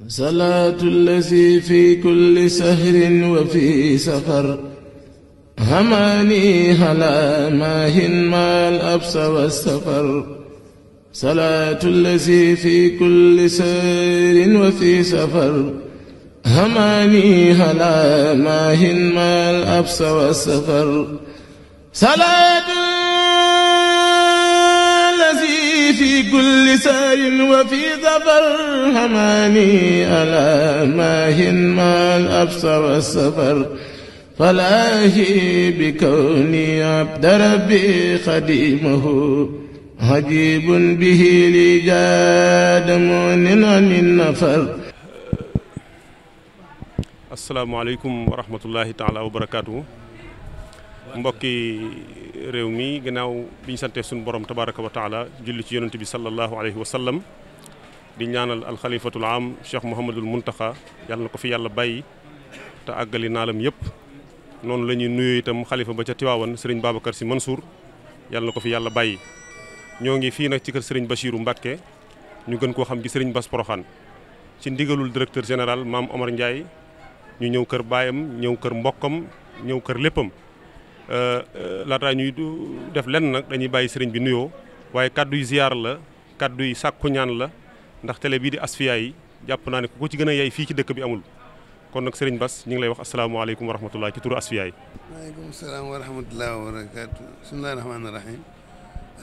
صلاة الذي في كل سهر وفي سفر هماني هلا ماهن ما الأبس والسفر صلاة الذي في كل سهر وفي سفر هماني هلا ماهن ما الأبس والسفر صلاة في كل سار وفي ظفر هماني ألا ماهن ما الأبس والسفر فلاهي بكوني عبد ربي خديمه عجيب به لي جاد مؤمن عن النفر. asalaamaaleykum wa rahmatullahi taala wa barakaatu. mbokki réew mi gannaaw bi ñu santee suñu borom tabaraka wa taala julli ci yonent bi sallallahu alayhi wa sallam di ñaanal alxalifatul am Cheikh Mouhamadul Muntaxa yàlla na ko fi yàlla bàyyi te àggali naalam yëpp. noonu la ñuy nuyoo itam xalifa ba ca Tiwaawan sëriñ Babacar Sy Mansour yàlla na ko fi yàlla bàyyi. ñoo ngi fii nag ci kër sëriñ Bachirou Mbacke ñu gën koo xam ci sëriñ Bass Porokhane ci ndigalul directeur général maam Omar Ndiaye ñu ñëw kër baayam ñëw kër mbokkam ñëw kër léppam. laataa ñuy def lenn nag dañuy bàyyi sëriñ bi nuyoo waaye kàddu yu ziyaar la kàddu yu sàkku ñaan la ndax télé bii di Asfiyahi yi jàpp naa ne ku ko ci gën a yey fii ci dëkk bi amul kon nag sëriñ Bass ñu ngi lay wax asalaamaaleykum wa rahmatullah ci turu Asfiyahi yi. waaleykum salaam wa rahmatullah wa barakaatu. bismillahi rahmaani rahim.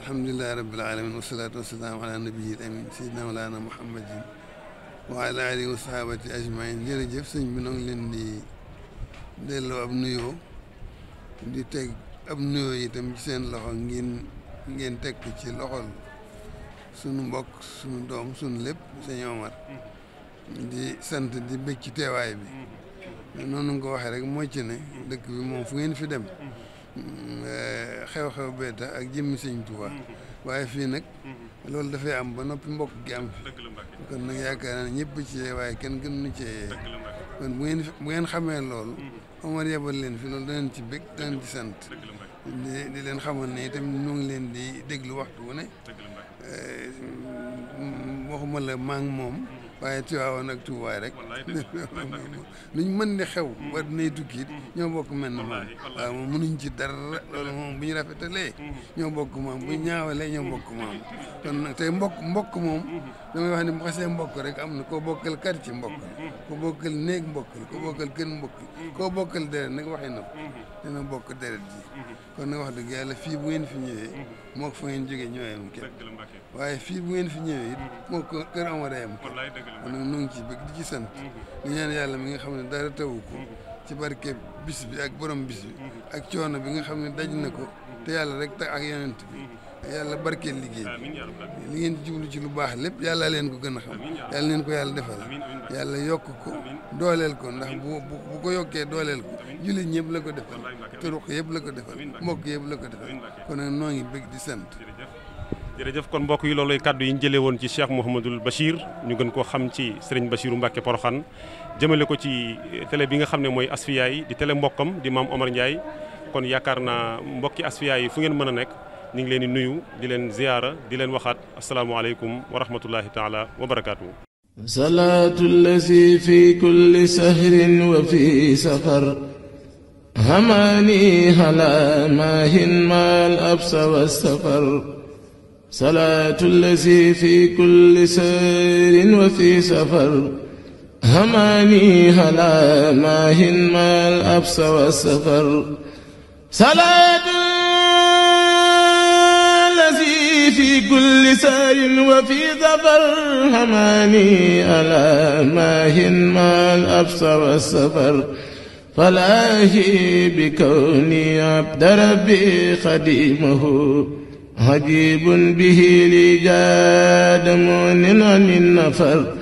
alhamdulillahi rabbil alamin wasalaatu wasalaamu ala nabiyil amin sayyidina mawlana muhammadin wa ala alihi wa sahabati ajmain. jërëjëf sëñ bi noo ngi leen di delloo ab nuyoo di teg ab nuyoo itam ci seen loxo ngeen teg ko ci loxol sunu mbokk sunu doom sunu lépp sëñ Omar di sant di bëgg ci teewaay bi noonu nga ko waxee rek moo ci ne dëkk bi moom fu ngeen fi dem xew-xew beeta ak jëmmi sëñ Tuubaa waaye fii nag loolu dafay am ba noppi mbokk gi am fi kon nag yaakaar naa ne ñëpp ci waaye kenn gënuñu cee kon bu ngeen xamee loolu Omar yebal leen fi loolu danañ ci bëgg danañ ci sant di leen xamal ne itam ñu ngi leen di déglu waxtu wu ne waxuma la maa ngi moom waaye Tiwaawan ak Tuubaa rek luñ mën di xew ba dinay tukki it ñoo bokk mel na moom waaw moom mënuñ ci dara loolu moom bu ñu rafetalee ñoo bokk moom bu ñu ñaawalee ñoo bokk moom kon nag tey mbokk moom damay wax ne bu xasee mbokk rek am na koo bokkal quartier mbokk la koo bokkal néeg mbokk la koo bokkal kër mbokk la koo bokkal deret nag waxi na ko dina bokk deret ji kon nag wax dëgg yàlla fii bu ngeen fi ñëwee moo ko fa ngeen jógee ñooyam kenn waaye fii bu ngeen fi ñëwee it moo ko kër Omar yam kon nag nu ngi ci bëgg di ci sant di ñaan yàlla mi nga xam ne dara tawu ko ci barke bis bi ak borom bis bi ak coono bi nga xam ne daj na ko te yàlla rek tax ak yonent bi yàlla barkeel liggéey bi li ngeen jublu ci lu baax lépp yàlla leen ko gën a xam yàlla leen ko yàlla defal yàlla yokk ko dooleel ko ndax bu ko yokkee dooleel ko jullit ñëpp la ko defal turuq yëpp la ko defal mbokk yëpp la ko defal kon nag noo ngi bëgg di sant. jërëjëf kon mbokk yi looluy kàddu yi ñu jëlee woon ci Cheikh Mouhamadul Bachir ñu gën koo xam ci sëriñ Bachirou Mbacke Porokhane jëmale ko ci télé bi nga xam ne mooy Asfiyahi yi di télé mbokkam di maam Omar Ndiaye kon yaakaar naa mbokki Asfiyahi yi fu ngeen mën a nekk ñu ngi leen di nuyu di leen ziyaara di leen waxaat asalaamaaleykum wa rahmatullahi taala wa barakaatu. salaatu allazi fi kulli sahrin wa fi safar hamani hala maahin maal absa wa safar صلاة الذي في كل سير وفي سفر هماني هلا ماهن ما الأبس والسفر صلاة الذي في كل سير وفي سفر هماني هلا ماهن ما الأبس والسفر فلاهي بكوني عبد ربي خديمه عجيب به لي جاد مؤمن عن النفر.